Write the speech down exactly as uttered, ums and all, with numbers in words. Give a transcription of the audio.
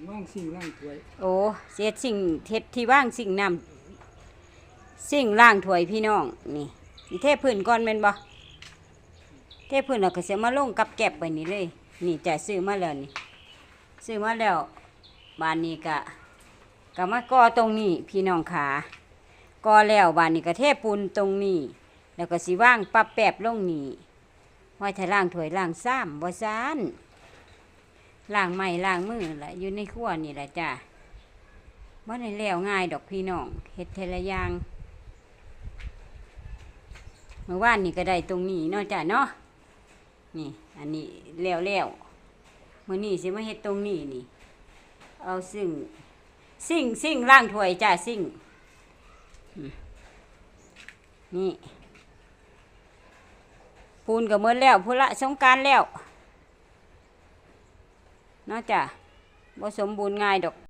วางซิงค์ล้างถ้วย โอ้ เสียซิงค์ เฮ็ดที่วางซิงค์น้ำ ซิงค์ล้างถ้วยพี่น้อง นี่ สิเทพื้นก่อนแม่นบ่ เทพื้นแล้วก็สิมาลงกับแก็บไปนี่เลย นี่จ้ะ ซื้อมาแล้วนี่ ซื้อมาแล้ว บาดนี้ก็ ก็มาก่อตรงนี้พี่น้องขา ก่อแล้วบาดนี้ก็เทปูนตรงนี้ แล้วก็สิวางปรับแป๊บลงนี่ ไว้ถ้าล้างถ้วยล้างชามว่าซั้น ล้างไม้ล้างมือละอยู่ในครัวนี่ละจ้ะ บ่ได้แล้วง่ายดอกพี่น้อง เฮ็ดทีละอย่าง มื้อวานนี่ก็ได้ตรงนี้เนาะจ้ะเนาะ นี่ อันนี้แล้วแล้ว มื้อนี้สิมาเฮ็ดตรงนี้นี่ เอาซิงค์ ซิงค์ ซิงค์ล้างถ้วยจ้ะ ซิงค์ อืม นี่ ปูนก็หมดแล้ว พุ้นละ สงกรานต์แล้ว เนาะจ้ะ บ่สมบูรณ์ง่ายดอก